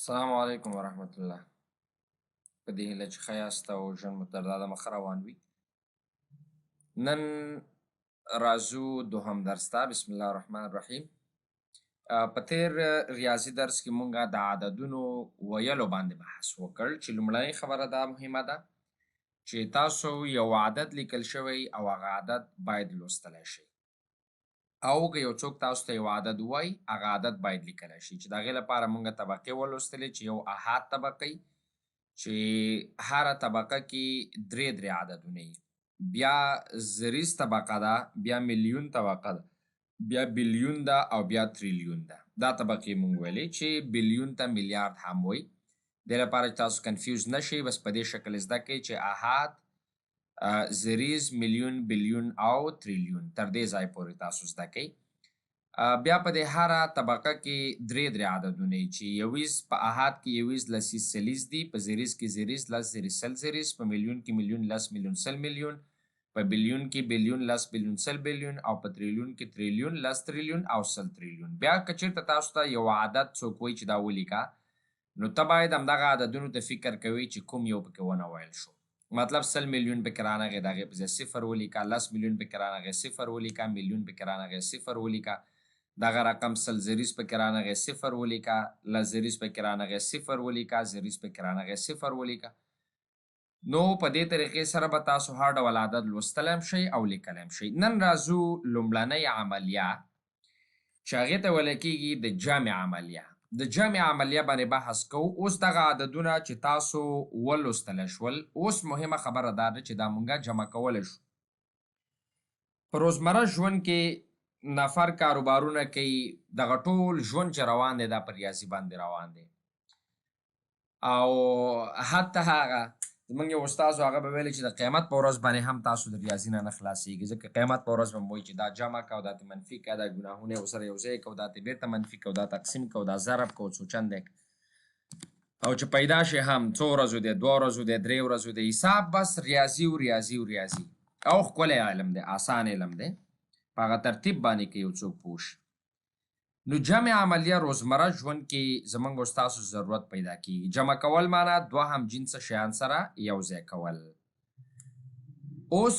السلام علیکم ورحمت الله. په دې هیله چې ښه یاست او ژوند مو تر دا دمه ښه روان وي. نن راځو دوهم درس ته. بسم الله الرحمن الرحیم. په تیر ریاضي درس کې مونږ د عددونو ویلو باندې بحث وکړ چې لومړنۍ خبره دا مهمه ده چې تاسو یو عدد لیکل شوی او هغه عدد باید لوستلی شئ، او که یو څوک تاسو ته یو عدد ووایي هغه عدد باید لیکلی شي، چې د هغې لپاره مونږ طبقې ولوستلې چې یو احاد طبقه چې هره طبقه کې درې درې عددونه وي، بیا زریز طبقه ده، بیا میلیون طبقه ده، بیا بیلیون ده او بیا تریلیون ده. دا طبقې مونږ ویلې چې بیلیون ته میلیارد هم وایي. دې لپاره چې تاسو confuse نه شئ بس په دې شکل زده کړئ چې احاد، زریز، میلیون، بیلیون او تریلیون تر دې ځای پورې تاسو زده کړئ. بیا په دې هره طبقه کې درې درې عددونه دي چې یویز په احاد کې یویز لسیز سلیز دي، په زریز کې زریز لس زریز سل زریز، په میلیون کې میلیون لس میلیون سل میلیون، په بیلیون کې بیلیون لس بیلیون سل بیلیون او په تریلیون کې تریلیون لس تریلیون او سل تریلیون. بیا که چېرته تاسو ته یو عدد څوک وایي چې دا ولیکه، نو ته باید همدغه عددونو ته فکر کوې چې کوم یو پکې ونه ویل شو. مطلب سل میلیون پکې رانغی د هغې په ځای صفر ولیکه، لس میلیون پکې رانغی صفر ولیکه، میلیون پکې رانغی صفر ولیکه، دغه رقم سل زریز پکې رانغی صفر ولیکه، لس زریز پکې رانغی صفر ولیکه، زریز پکې رانغی صفر ولیکه. نو په دې طریقې سره به تاسو هر ډول عدد لوستلی هم شئ او لیکلی هم شئ. نن راځو لومړنۍ عملیه چې هغې ته ویل کېږي د جمع عملیه. د جمع عملیه باندې بحث کوو. اوس دغه عددونه چې تاسو ولوستلی شول، اوس مهمه خبره دا ده چې دا مونږه جمع کولی شو. په روزمره ژوند کې نفر کاروبارونه کوي، دغه ټول ژوند چې روان دی دا په ریاضي باندې روان دی. او حتی هغه زمونږ یو استاد و، هغه به ویل چې د قیامت په ورځ باندې هم تاسو د ریاضي نه نه خلاصېږي، ځکه قیامت په ورځ به مو وایي چې دا جمع که او دا ترې منفي که، دا ګناهونه یې ورسره یو ځای که او دا ترې بېرته منفي که او دا تقسیم که او دا ضرب که او څو چنده که، او چې پیدا شي هم څو ورځو دی، دوه ورځو دی، درې ورځو دی، حساب بس ریاضي و ریاضي و ریاضي. او ښکلی علم دی، اسان علم دی، په هغه ترتیب باندې که یو څوک پوه شي. نو جمع عملیه روزمره ژوند کې زمونږ او ستاسو ضرورت پیدا کیږي. جمع کول معنا دوه هم جنسه شیان سره یو ځای کول. اوس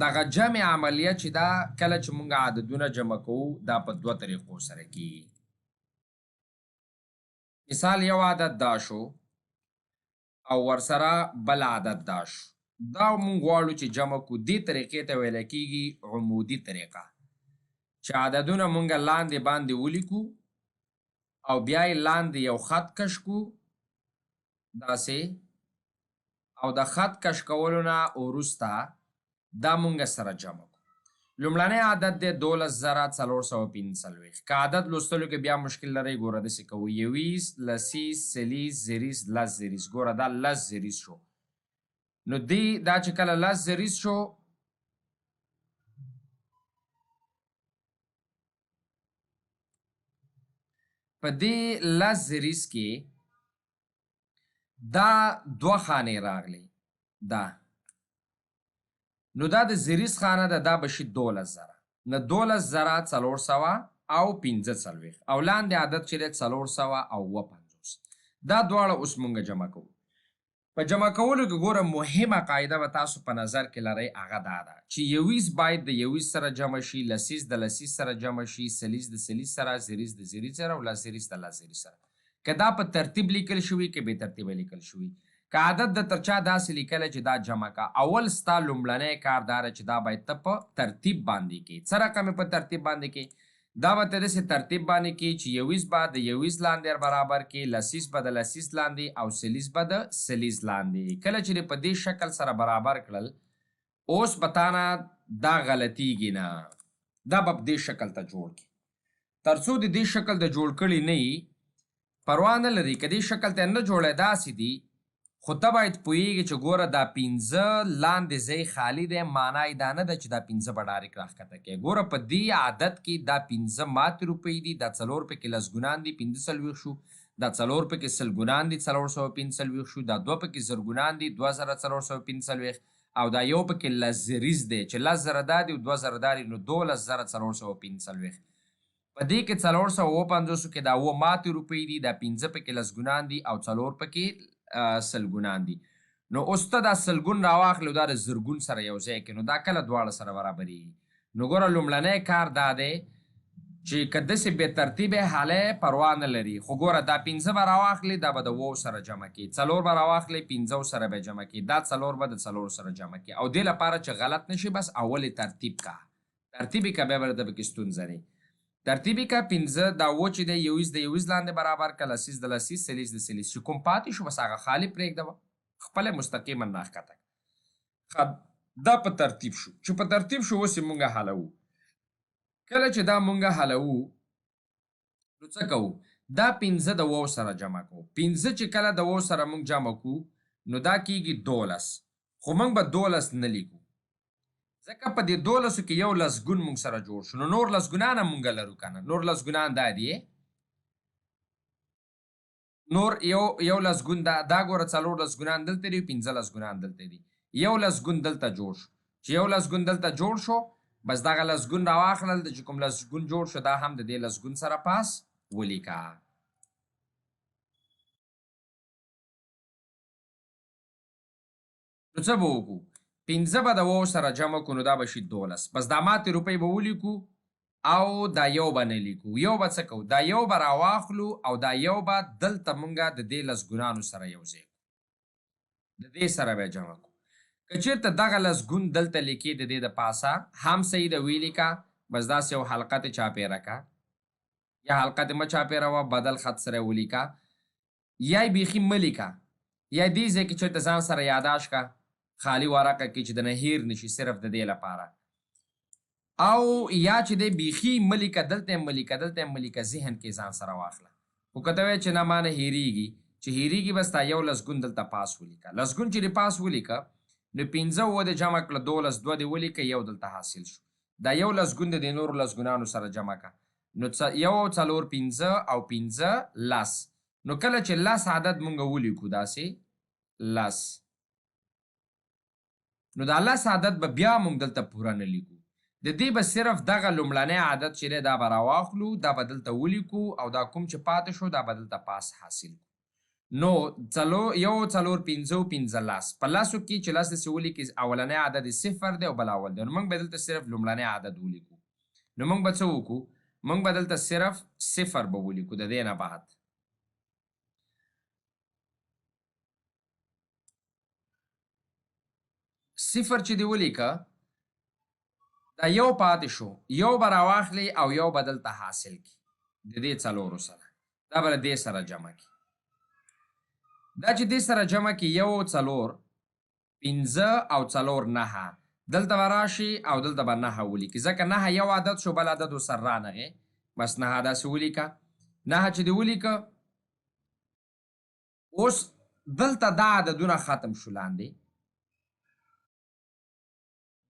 دغه جمع عملیه چې دا کله چې مونږ عددونه جمع کوو دا په دوه طریقو سره کیږي. مثال یو عدد دا شو او ورسره بل عدد دا شو، دا مونږ غواړو چې جمع کړو. دې طریقې ته ویل کیږي عمودي طریقه، چې عددونه مونږ لاندې باندې ولیکو او بیا یې لاندې یو خط کش کړو داسې، او د خط کش کولو نه وروسته دا مونږ سره جمع کړو. لومړنی عدد دی 12445. که عدد لوستلو کې بیا مشکل لرئ ګوره داسې کوو، یویز لسیز سلیز زریز لس زریز. ګوره دا لس زریز شو، نو دی دا چې کله لس زریز شو په دې لس زریز کې دا دوه خانې راغلې، دا نو دا د زریز خانه ده، دا به شي 12000، نو 12445 او لاندې عدد چې دی 457. دا دواړه اوس مونږ جمع کوو. په جمع کولو کې ګوره مهمه قاعده به تاسو په نظر کې لرئ، هغه دا ده چې یویز باید د یویز سره جمع شي، لسیز د لسیز سره جمع شي، سلیز د سلیز سره، زریز د زریز سره او لس زریز د لس زریز سره. که دا په ترتیب لیکل شوي که بې ترتیبه لیکل شوي، که عدد د تر چا داسې لیکلی چې دا جمع که، اول ستا لومړنی کار دا دی چې دا باید ته په ترتیب باندې کې. څه رقم یې په ترتیب باندې کې؟ دا به ته داسې ترتیب باندې کې چې یویز به د یویز لاندې برابر کې، لسیز به د لسیز لاندې او سلیز به د سلیز لاندې. کله چې دې په دې شکل سره برابر کړل اوس به تا نه دا غلطیږي نه، دا به په دې شکل ته جوړ کړي. تر څو د دې شکل د جوړ کړي نه یي پروا نه لري، که دې شکل ته نه جوړی داسې دي، خو ته باید پوهېږې چې ګوره دا پنځه لاندې ځای خالي دی، معنا یې دا نه ده چې دا پنځه به ډایرکټ راښکته کړې. ګوره په دې عدد کې دا پنځه ماتې روپۍ دي، دا څلور پکې لسګونان دي 45 شو، دا څلور پکې سلګونان دي 445 شو، دا دوه پکې زرګونان دي 2445، او دا یو پکې لس زریز دی چې 10000 دا دي او 2000 دا دي، نو 12445. په دې کې 457 کې دا اووه ماتې روپۍ دي، دا پنځه پکې لسګونان دي او څلور پکې سلګونان دي. نو اوس ته دا سلګون راواخلې او دا د زرګون سره یو ځای کې، نو دا کله دواړه سره برابرېږي؟ نو ګوره لومړنی کار دا دی چې که داسې بې ترتیبه حاله پروا نه لري، خو ګوره دا پنځه به راواخلې، دا به د اوو سره جمع کې، څلور به راواخلې، پنځو سره به جمع کې، دا څلور به د څلور سره جمع کې. او دې لپاره چې غلط نشي بس اول یې ترتیب کا، ترتیب یې که بیا به درته پکې ستونزه نه. ترتیب یې که پنځه دا اووه چې دی یویز د یویز لاندې برابر که، لسیز د لسیز، سلیز د سلیز، چې کوم پاتې شو بس هغه خالي پرېږده، خپله مستقیما راښکته کړه. دا په ترتیب شو، چې په ترتیب شو اوس یې مونږ حلوو. کله چې دا مونږ حلوو نو څه کوو؟ دا پنځه د اوو سره جمع کوو. پنځه چې کله د اوو سره مونږ جمع کوو نو دا کیږي 12، خو مونږ به 12 نه لیکو، ځکه په دې دولسو کې یو لسګون مونږ سره جوړ شو، نو نور لسګونان هم مونږ لرو که نه. نور لسګونان دا دي، نور یو یو لسګون دا، دا ګوره څلور لسګونان دلته دي، پنځه لسګونان دلته دي، یو لسګون دلته جوړ شو. چې یو لسګون دلته جوړ شو بس دغه لسګون راواخلل، چې کوم لسګون جوړ شو دا هم د دې لسګون سره پاس ولیکه. نو څه به وکړو؟ پنځه به د اوو سره جمع کړو، نو دا به شي 12. بس دا ماتې روپۍ به ولیکو او دا یو به نه لیکو. یو به څه کوو؟ دا یو به راواخلو او دا یو به دلته مونږه د دې لسګونانو سره یو ځای کړو، د دې سره به جمع کړو. که چېرته دغه لسګون دلته لیکې د دې د پاسه هم صحیح ده، ویلیکه. بس داسې یو حلقه ترې چاپېره که، یا حلقه ترې مه چاپېره وه، بدل خط سره ولیکه، یا یې بیخي مه لیکه، یا دې ځای کې چېرته ځان سره یاداش که خالی ورقه کې چې د نه هېر نشي، صرف د دې لپاره. او یا چې دی بیخي مه لیکه، دلته یې مه لیکه، دلته یې مه لیکه، ذهن کې ځان سره واخله. خو که ته وایې چې نه ما نه هېرېږي، چې هېرېږي بس تا یو لسګون دلته پاس ولیکه. لسګون چې دې پاس ولیکه نو پنځه اووه دې جمع کړه، 12، دوه دې ولیکه، یو دلته حاصل شو. دا یو لسګون د دې نورو لسګونانو سره جمع که، نو یو او څلور پنځه او پنځه لس. نو کله چې لس عدد مونږ ولیکو داسې لس، نو دا لس عدد به بیا مونږ دلته پوره نه لیکو. د دې به صرف دغه لومړنی عدد چې دی دا به راواخلو، دا به دلته ولیکو او دا کوم چې پاتې شو دا به دلته پاس حاصل کړو. نو یو څلور پنځه او پنځه لس، په لسو کې چې لس داسې ولیکې اولنی عدد یې صفر دی او بل اول دی، نو موږ به دلته صرف لومړنی عدد ولیکو. نو موږ به څه وکړو؟ موږ به دلته صرف صفر به ولیکو. د دې نه بعد صفر چې دی ولیکه دا یو پاتې شو، یو به راواخلې او یو به دلته حاصل کړي د دې څلورو سره، دا به له دې سره جمع کړي. دا چې دې سره جمع کړي یو او څلور پنځه او څلور نهه، دلته به راشي او دلته به نهه ولیکي، ځکه نهه یو عدد شو بل عدد ورسره رانغی. بس نهه داسې ولیکه. نهه چې دې ولیکه اوس دلته دا عددونه ختم شو، لاندې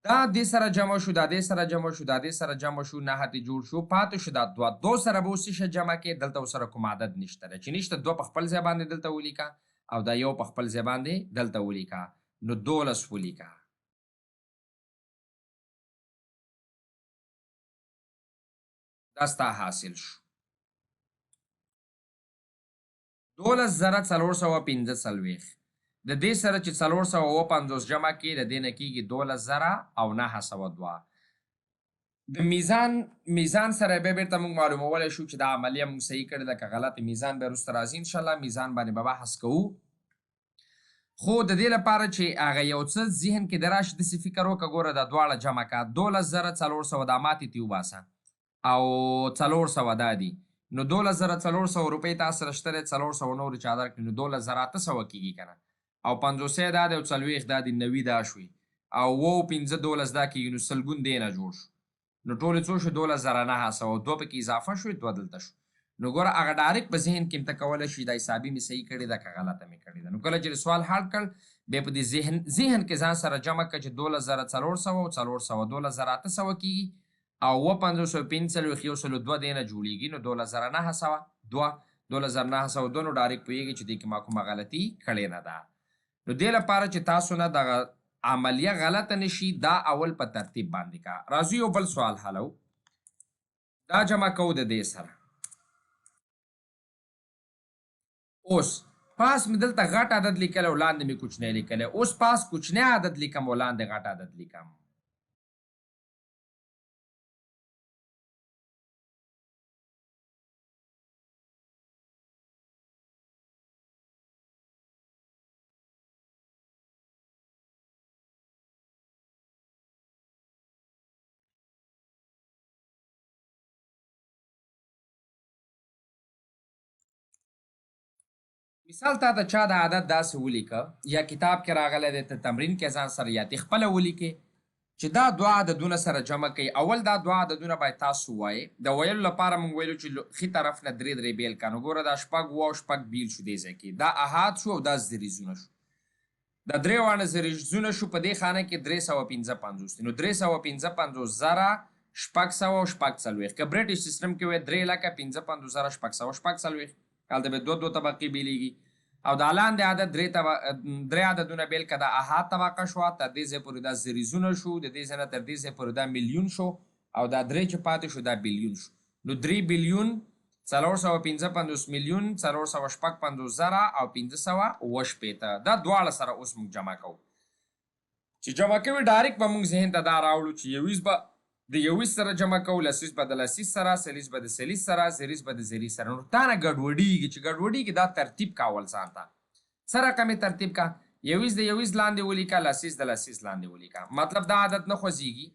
دا دې سره جمع شو، دا دې سره جمع شو، دا دې سره جمع شو، نهه ترې جوړ شو، پاتې شو دا دوه. دوه سره به اوس څه شی جمع کړې؟ دلته ورسره کوم عدد نشته دی، چې نشته دوه په خپل ځای باندې دلته ولیکه او دا یو په خپل ځای باندې دلته ولیکه، نو 12 ولیکه. دا ستا حاصل شو 12445. د دې سره چې 457 جمع کړې د دې نه کېږي 12902. د میزان سره بیا بېرته موږ معلومولی شو چې دا عملیه موږ صحیح کړې ده که غلط. میزان بیا وروسته راځي انشاءالله، میزان باندې به بحث کوو. خو د دې لپاره چې هغه یو څه ذهن کې د راشي داسې فکر وکړه، ګوره دا دواړه جمع کړه، 12400 دا ماتې ترې وباسه او 400 دا دي، نو 12400 روپۍ تا سره شته دی، 400 نورې چا درکړي نو 12800 کېږي که نه، او پنځوسی دا دی او څلوېښت دا دی، نوي دا شوې او اووه او پنځه دولس دا کېږي، نو سلګون دې نه جوړ شو، نو ټولې څو شو؟ 12900، دوه پکې اضافه شوې، دوه دلته شو. نو ګوره هغه ډایرکټ په ذهن کې هم ته کولی شي دا حسابي مې صحیح کړې ده که غلطه مې کړې ده. نو کله چې سوال حل کړ بیا په دې ذهن کې ځان سره جمع کړه چې 12400 او 400 12800 کېږي او اووه پنځوس او پنځه څلوېښت یو سلو دوه دې نه جوړېږي، نو 12900 دوه، 12902، نو ډایرکټ پوهېږي چې دې کې ما کومه غلطي کړې نه ده. نو دې لپاره چې تاسو نه دغه عملیه غلطه نشي دا اول په ترتیب باندې کا. راځو یو بل سوال حلو. دا جمع کوو د دې سره. اوس پاس مې دلته غټ عدد لیکلی او لاندې مې کوچنی لیکلی. اوس پاس کوچنی عدد لیکم او لاندې غټ عدد لیکم. مثال تا ته چا د عدد داسې ولیکه یا کتاب کې راغلی دی، ته تمرین کې ځان سره یا ته خپله ولیکې چې دا دوه عددونه سره جمع کړئ. اول دا دوه عددونه باید تاسو ووایئ. د ویلو لپاره موږ ویلو چې ښي طرف نه درې درې بیل کړه. نو ګوره دا شپږ اووه او شپږ بیل شو دې ځای کې، دا احاد شو او دا زریزونه شو. دا درې واړه زریزونه شو په دې خانه کې 355 دي. نو 355,646. که برټش سیستم کې وای 3,55,646، هلته به دوه دوه طبقې بیلېږي. او دا لاندې عدد درې عددونه بیل که دا احاد طبقه شوه، تر دې ځای پورې دا زریزونه شو، د دې ځای نه تر دې ځای پورې دا میلیون شو، او دا درې چې پاتې شو دا بیلیون شو. نو 3,455,456,560. دا دواړه سره اوس موږ جمع کوو. چې جمع کوي ډایرکټ به موږ ذهن ته دا راوړو چې یویز به د یویز سره جمع کوو، لسیز به د لسیز سره، سلیز به د سلیز سره، زریز به د زریز سره. نو تا نه ګډوډېږي. چې ګډوډېږي دا ترتیب کا اول ځان ته څه رقم یې ترتیب کا. یویز د یویز لاندې ولیکه، لسیز د لسیز لاندې ولیکه. مطلب دا عدد نه خوځېږي،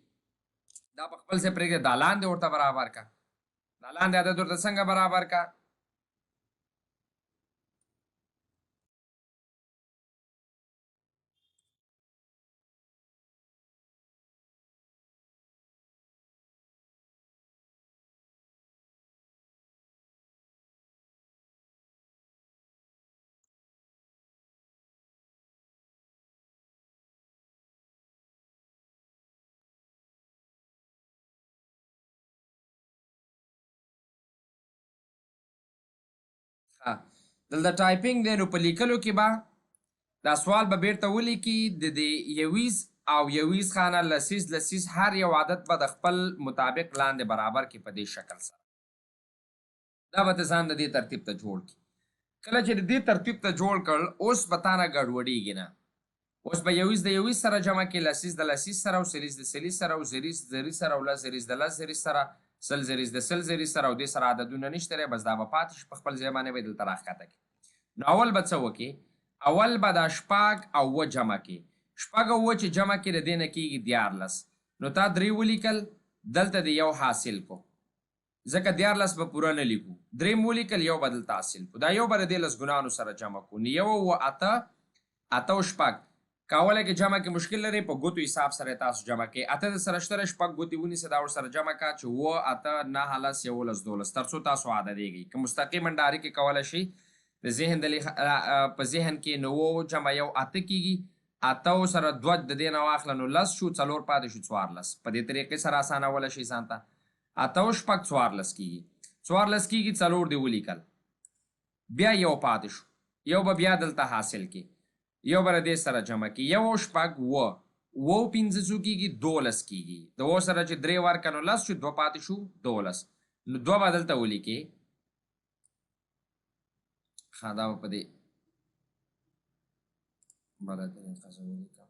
دا په خپل ځای پرېږده، دا لاندې ورته برابر کا. دا لاندې عدد ورته څنګه برابر کا؟ دلته ټایپینګ دی، نو په لیکلو کې به دا سوال به بیرته ولیکي. د دې یویز او یویز خانه، لسیز لسیز، هر یو عدد به د خپل مطابق لاندې برابر کړي په دې شکل سره. دا به ته ځان د دې ترتیب ته جوړ کړي. کله چې د دې ترتیب ته جوړ کړ، اوس به تا نه ګډوډېږي نه. اوس به یویز د یویز سره جمع کړي، لسیز د لسیز سره، او سلیز د سلیز سره، او زریز زریز سره، او لس زریز د لس زریز سره، سل زریز د سل زریز سره، او دې سره عددونه نشته دی، بس دا به پاتې شي په خپل ځای باندې به یې دلته راښکته کړي. نو اول به څه وکړي؟ اول به دا شپږ او اووه جمع کړي. شپږ او اووه چې جمع کړي د دې نه کېږي 13. نو تا درې ولیکل، دلته دې یو حاصل کو، ځکه 13 به پوره نه لیکو. درې مو ولیکل، یو به دلته حاصل کو. دا یو به د دې لسګونانو سره جمع کو. نو یو اووه اته، اته او شپږ که اوله کې جمع کې مشکل لري، په ګوتو حساب سره تاسو جمع کړئ. اته د سره شته، شپږ ګوتې ونیسه، دا ورسره جمع کړه چې اووه اته نهه لس یوولس دولس، تر څو تاسو عادتېږئ. که مستقیما ډایرکټ یې کولی شئ، د ذهن د په ذهن کې نو اووه جمع یو اته کېږي، اته او سره دوه د دې نه واخله نو لس شو، څلور پاتې شو 14. په دې طریقې سره اسانولی شئ ځان ته. اته او شپږ 14 کېږي، 14 کېږي، څلور دې ولیکل، بیا یو پاتې شو، یو به بیا دلته حاصل کړي، یو به د دې سره جمع کړي. یو او شپږ اووه، اووه او پنځه څو کېږي؟ 12 کېږي. د اوو سره چې درې ورکړه نو لس شو، دوه پاتې شو 12. نو دوه به دلته ولیکې. ښه، دا به په دې بله طریقه زه ولیکم.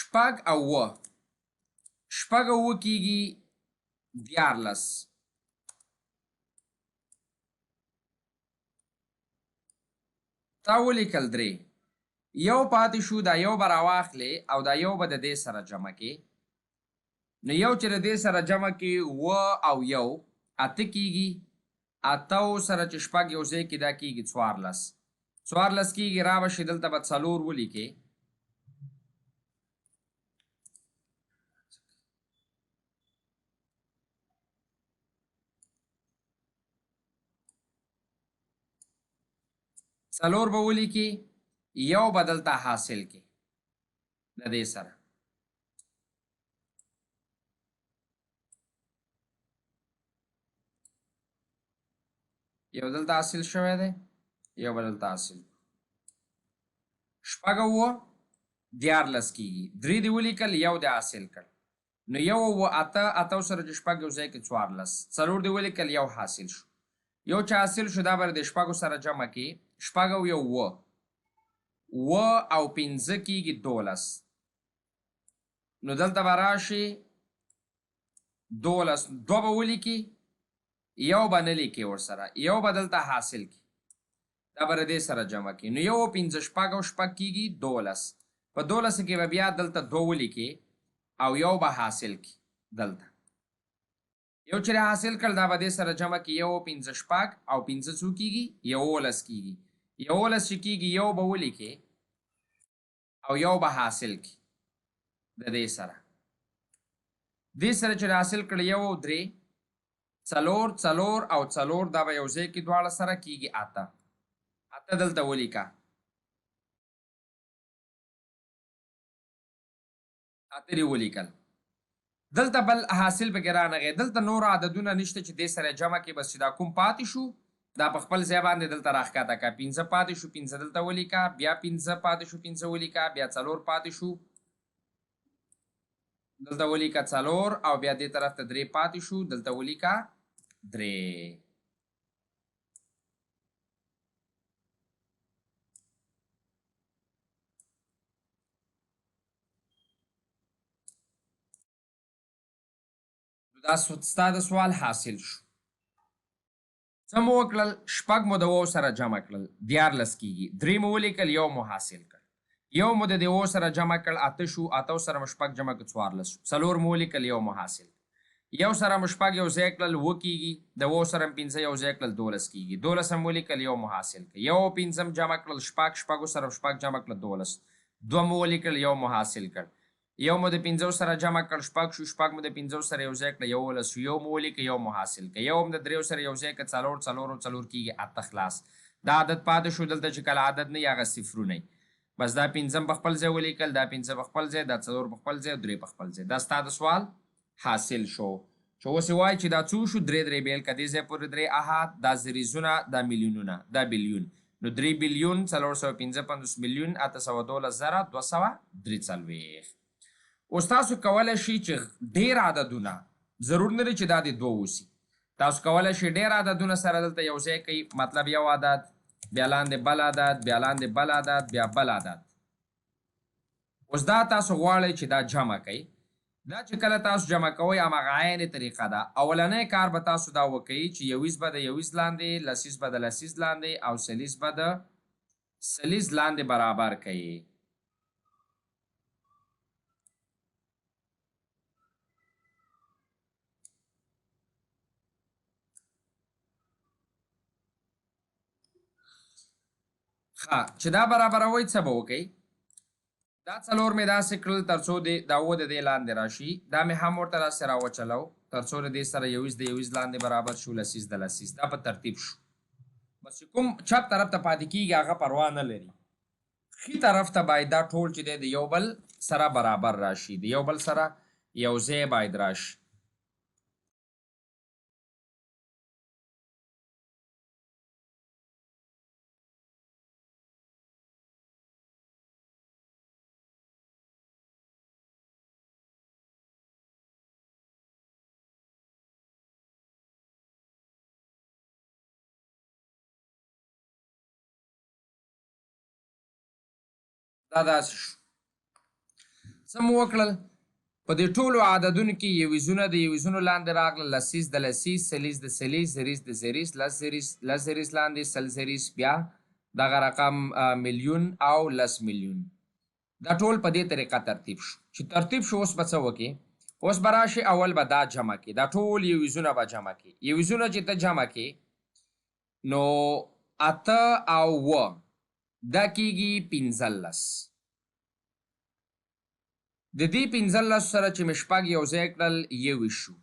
شپږ او اووه، شپږ او اووه کېږي 13. تا ولیکل درې، یو پاتې شو، دا یو به راواخلې او دا یو به د دې سره جمع کې. نو یو چې د دې سره جمع کې اووه او یو اته کېږي، اته او سره چې شپږ یو ځای کې دا کېږي 14. 14 کېږي، را به شي دلته به څلور ولیکې. څلور به ولیکي، یو به دلته حاصل کې د دې سره. یو دلته حاصل شوی دی، یو به دلته حاصل. شپږ اووه 13 کېږي، درې دې ولیکل، یو دې حاصل کړ. نو یو اووه اته، اته سره چې شپږ یو ځای کې 14، څلور دې ولیکل، یو حاصل شو. یو چې حاصل شو دا به د شپږو سره جمع کې، شپږ او یو اووه، اووه او پنځه کېږي 12. نو دلته به راشي 12، دوه به ولیکي، یو به نه لیکي ورسره، یو به دلته حاصل کړي، دا به دې سره جمع کړي. نو یو او پنځه شپږ او شپږ کېږي 12. په 12 کې به بیا دلته دوه ولیکي او یو به حاصل کړي. دلته یو چې حاصل کړ دا به دې سره جمع کړي، یو او پنځه شپږ او پنځه څو کېږي؟ 11 کېږي. 11 چې کېږي یو به ولیکي او یو به حاصل کړي د دې سره. دې سره چې حاصل کړ یو او درې څلور، څلور او څلور، دا به یو ځای کې دواړه سره کېږي اته. اته دلته ولیکه، اته دې ولیکل. دلته بل حاصل پکې رانغی. دلته نور عددونه نشته چې دې سره جمع کې، بس چې دا کوم پاتې شو دا په خپل ځای باندې دلته راښکته که. پنځه پاتې شو، پنځه دلته ولیکه، بیا پنځه پاتې شو، پنځه ولیکه، بیا څلور پاتې شو، دلته ولیکه څلور، او بیا دې طرف ته درې پاتې شو، دلته ولیکه درې. دا ستا د سوال حاصل شو. څه مو وکړل؟ شپږ مو د اوو سره جمع کړل، 13 کېږي. درې مو ولیکل، یو مو حاصل کړ. یو مو د دې اوو سره جمع کړ، اته شو، اتو سره مو شپږ جمع کړ، 14 شو. څلور مو ولیکل، یو مو حاصل کړ. یو سره مو شپږ یو ځای کړل، اووه کېږي. د اوو سره مو پنځه یو ځای کړل، 12 کېږي. 12 هم ولیکل، یو مو حاصل کړ. یو او پنځه هم جمع کړل، شپږ، شپږو سره شپږ جمع کړل، 12. دوه مو ولیکل، یو مو حاصل کړ. یو مو د پنځو سره جمع کړ، شپږ شو، شپږ مو د پنځو سره یو ځای کړ، 11 شو. یو مو ولیکه، یو مو حاصل کړ. یو هم د دریو سره یو ځای کړ، څلور، څلور او څلور کېږي اته. خلاص دا عدد پاتې شو. دلته چې کله عدد نه وي هغه صفرونه وي. بس دا پنځم په خپل ځای ولیکل، دا پنځه په خپل ځای، دا څلور په خپل ځای، درې په خپل ځای. دا ستا د سوال حاصل شو. چې اوس یې وایي چې دا څو شو؟ درې درې بېل که، دې ځای پورې درې احاد، دا زریزونه، دا میلیونونه، دا بیلیون. نو درې بیلیون 455 میلیون 812 زره 243. اوس تاسو کولی شئ چې ډېر عددونه، ضرور نه دی چې دا دې دوه اوسي، تاسو کولی شئ ډېر عددونه سره دلته یو ځای کړئ. مطلب یو عدد، بیا لاندې بل عدد، بیا لاندې بل عدد، بیا بل عدد. اوس دا تاسو غواړئ چې دا جمع کړئ. دا چې کله تاسو جمع کوئ هماغه عین طریقه ده. اولنی کار به تاسو دا وکئ چې یویز به د یویز لاندې، لسیز به د لسیز لاندې او سلیز به د سلیز لاندې برابر کړئ. ښه، چې دا برابروئ څه به وکئ؟ دا څلور مې داسې کړل تر څو دې دا اووه د دې لاندې راشي. دا مې هم ورته داسې راوچلو تر څو د دې سره یویز د یویز لاندې برابر شو، لسیز د لسیز. دا په ترتیب شو. بس چې کوم چپ طرف ته پاتې کېږي هغه پروا نه لري. ښي طرف ته باید دا ټول چې دی د یو بل سره برابر راشي، د یو بل سره یو ځای باید راشي. دا داسې شو. څه مو وکړل؟ په دې ټولو عددونو کې یویزونه د یویزونو لاندې راغله، لسیز د لسیز، سلیز د سلیز، زریز د زریز، لس زریز، لس زریز لاندې، سل زریز، بیا دغه رقم میلیون او لس میلیون. دا ټول په دې طریقه ترتیب شو. چې ترتیب شو اوس به څه وکې؟ اوس به راشي اول به دا جمع کې، دا ټول یویزونه به جمع کې. یویزونه چې ته جمع کې نو اته او اووه دا کېږي 15. د دې 15 سره چې مې شپږ یو ځای کړل 21 شو.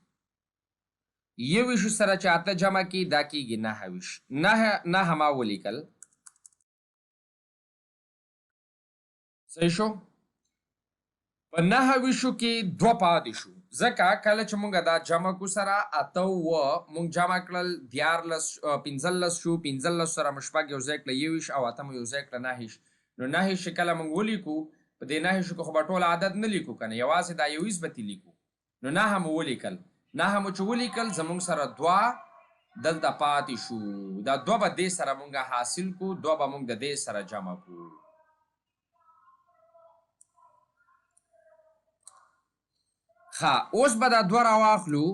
21 سره چې اته جمع کې دا کېږي 29. نهه ما ولیکل. صحیح شو؟ په 29 کې 2 پاتې شو، ځکه کله چې مونږ دا جمع کو سره 8 اووه مونږ جمع کړل 13، 15 شو، 15 سره مو شپږ یو ځای کړه 21 او 8 مو یو ځای کړه 29. نو 29 چې کله مونږ ولیکو په دې 29 کې خو به ټول عدد نه لیکو که نه، یوازې دا 21 به ترې لیکو. نو 9 مو ولیکل، 9 مو چې ولیکل زمونږ سره 2 دلته پاتې شو. دا 2 به دې سره مونږ حاصل کو، 2 به مونږ د دې سره جمع کو. ښه، اوس به دا 2 راواخلو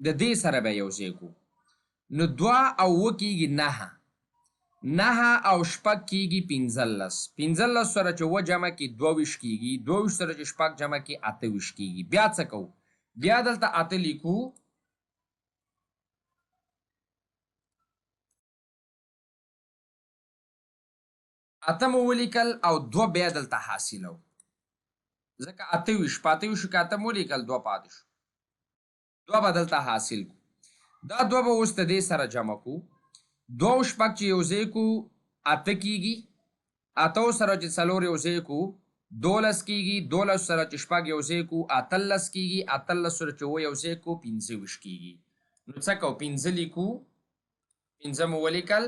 د دې سره به یو ځای کو. نو 2 او 7 کېږي 9، 9 او شپږ کېږي 15، 15 سره چې 7 جمع کړي 22 کېږي، 22 سره چې شپږ جمع کړي 28 کېږي. بیا څه کوو؟ بیا دلته 8 لیکو، 8 مو ولیکل او 2 بیا دلته حاصلو، ځکه 28 په 28 کې 8 مو ولیکل 2 پاتې شو، 2 به دلته حاصل کو. دا 2 به اوس د دې سره جمع کو، 2 او شپږ چې یو ځای کو 8 کېږي، 8 سره چې 4 یو ځای کو 12 کېږي، 12 سره چې شپږ یو ځای کو 18 کېږي، 18 سره چې 7 یو ځای کو 25 کېږي. نو څه کوو؟ 5 لیکو، 5 مو ولیکل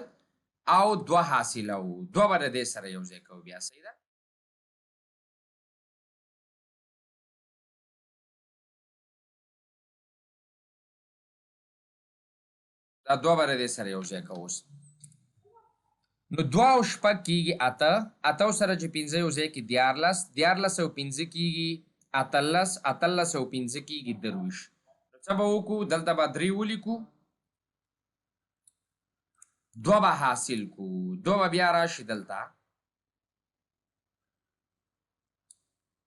او 2 حاصلو، 2 به د دې سره یو ځای کوو بیا. صحیح ده؟ دا 2 به د دې سره یو ځای کوو اوس. نو 2 او شپږ کېږي 8، 8 سره چې 5 یو ځای کې 13، 13 او 5 کېږي 18، 18 او 5 کېږي 23. نو څه به وکړو؟ دلته به 3 ولیکو، 2 به حاصل کو، 2 به بیا راشي دلته،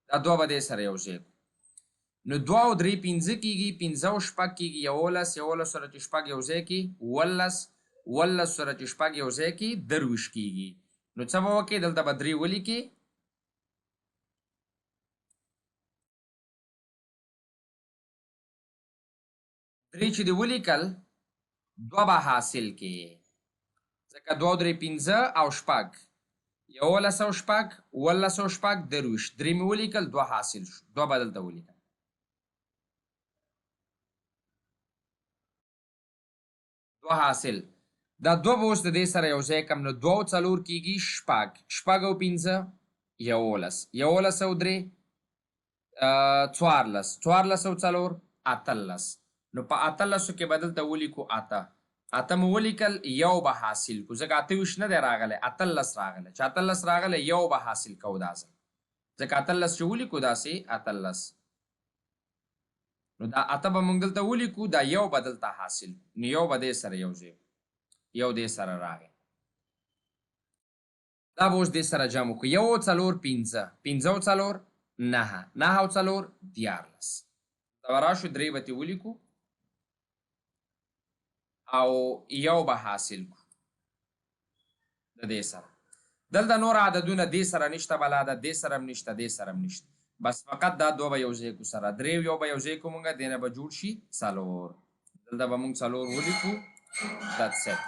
دا 2 به دې سره یو ځای کو. نو 2 او 3 5 کېږي، 5 او شپږ کېږي 11، 11 سره چې شپږ یو ځای کې 17، 17 سره چې شپږ یو ځای کې 23 کېږي. نو څه به وکړې؟ دلته به 3 ولیکې، 3 چې دې ولیکل 2 به حاصل کې، ځکه 2 او 3 5 او شپږ، 11 او شپږ، 17 او شپږ 23، 3 مې ولیکل 2 حاصل شو، 2 به دلته ولیکل. 2 حاصل، دا 2 به اوس د دې سره یو ځای کم. نو 2 او 4 کېږي شپږ، شپږ او 5 11، 11 او 3 14، 14 او 4 18. نو په 18 کې به دلته ولیکو 8، 8 مو ولیکل 1 به حاصل کو، ځکه 28 نه دی راغلی، 18 راغلی. چې 18 راغلی 1 به حاصل کوو دا ځل، ځکه 18 چې ولیکو داسې 18، نو دا 8 به موږ دلته ولیکو، دا 1 به دلته حاصل، نو 1 به دې سره یو ځای، 1 دې سره راغی. دا به اوس دې سره جمع کړو، 1 او 4 5، 5 او 4 9، 9 او 4 13. دا به راشو 3 به ترې ولیکو او 1 به حاصل کړو د دې سره. دلته نور عددونه دې سره نشته، بلا ده دې سره هم نشته، دې سره هم نشته، بس فقط دا 2 به یو ځای کو سره، 3 یو به یو ځای کو مونږ، دې نه به جوړ شي 4. دلته به مونږ 4 ولیکو. That's it.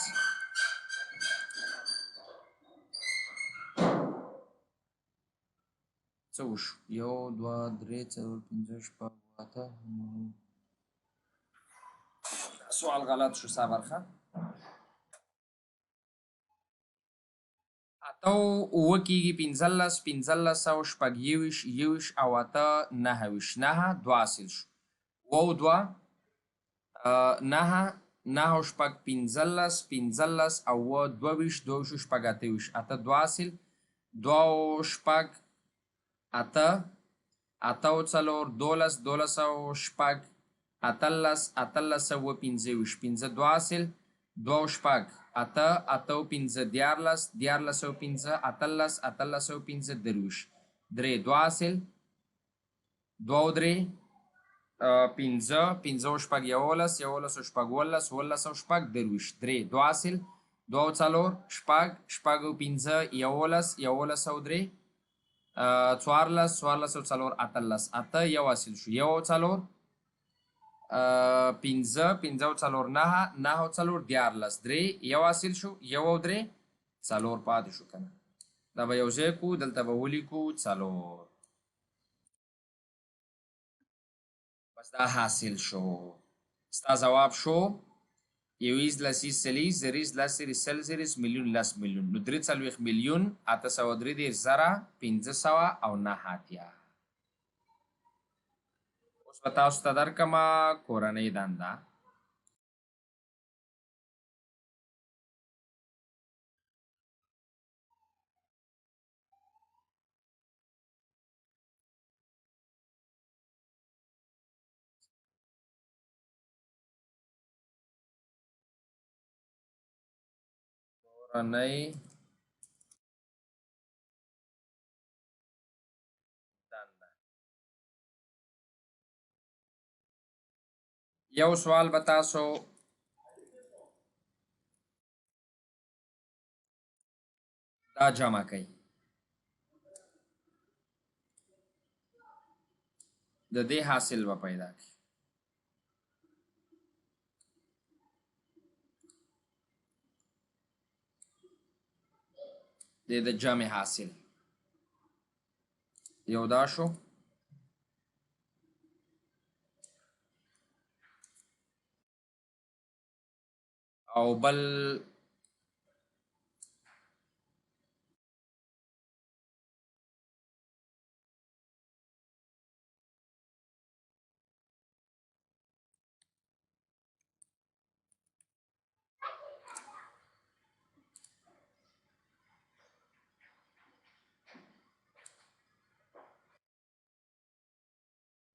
څه وشو؟ 1 2 3 4 5 6 8 9. سوال غلط شو صبر ښه. 8 او 7 کېږي 15، 15 او شپږ 21، 21 او 8 29، 9 2 حاصل شو، 7 او 2 9، 9 او شپږ 15، 15 او 7 22، 22 شپږ 28، 8 2 حاصل، 2 او شپږ 8، 8 او 4 12، 12 او شپږ 18، 18 او 25، 5 2 حاصل، 2 او شپږ 8، 8 او 5 13، 13 او 5 18، 18 او 5 23، 3 2 حاصل، 2 او 3 5، 5 او شپږ 11، 11 او شپږ 17، 17 او شپږ 23، 3 2 حاصل، 2 او 4 شپږ، شپږ او 5 11، 11 او 3 14، 14 او 4 18، 8 1 حاصل شو، 1 او 4 5، 5 او 4 9، 9 او 4 13، 3 1 حاصل شو، 1 او 3 4 پاتې شو که نه. دا به یو ځای کو، دلته به ولیکو څلور. بس دا حاصل شو. ستا ځواب شو یویز لسیز سلیز زریز لس زریز سل زریز میلیون لس میلیون، نو 43,833,589. اوس به تاسو ته درکمه کورنۍ دنده. کورنۍ دنده یو سوال به تاسو دا جمع کوئ، د دې حاصل به پیدا کړئ. د جمع حاصل یو دا شو، او بل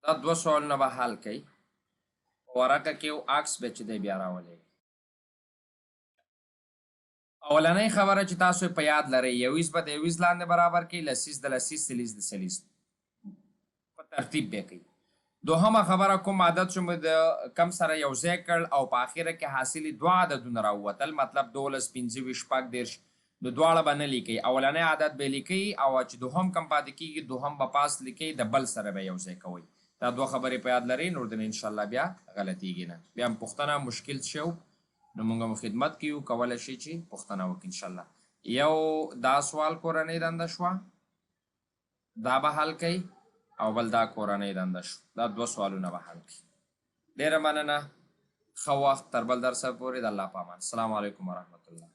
دا دوه سوالونه به حل کړئ. په ورقه کې یو عکس به چې دی بیا راولېږئ. اولنۍ خبره چې تاسو یې په یاد لرئ، یویز به د یویز لاندې برابر کړئ، لسیز د لسیز، سلیز د سلیز، په ترتیب به کوي. دوهمه خبره، کوم عدد چې مو د کم سره یو ځای کړ او په اخره کې حاصل یې دوه عددونه راووتل، مطلب 12، 25، 36، نو دواړه به نه لیکئ، اولنی عدد به لیکئ او چې دوهم کم پاتې کېږي دوهم به پاس لیکئ، د بل سره به یو ځای کوئ. دا دوه خبرې په یاد لرئ، نور دنه انشاءالله بیا غلطیږي نه. بیا هم پوښتنه مشکل شو نو موږ هم خدمت کې یو، کولی شئ چې پوښتنه وکړئ انشاءالله. یو دا سوال کورنۍ دنده شوه، دا به حل کړئ، او بل دا کورنۍ دنده شو، دا دوه سوالونه به حل کړئ. ډېره مننه، ښه وخت، تر بل درسه پورې د الله په امان. السلام علیکم ورحمت الله.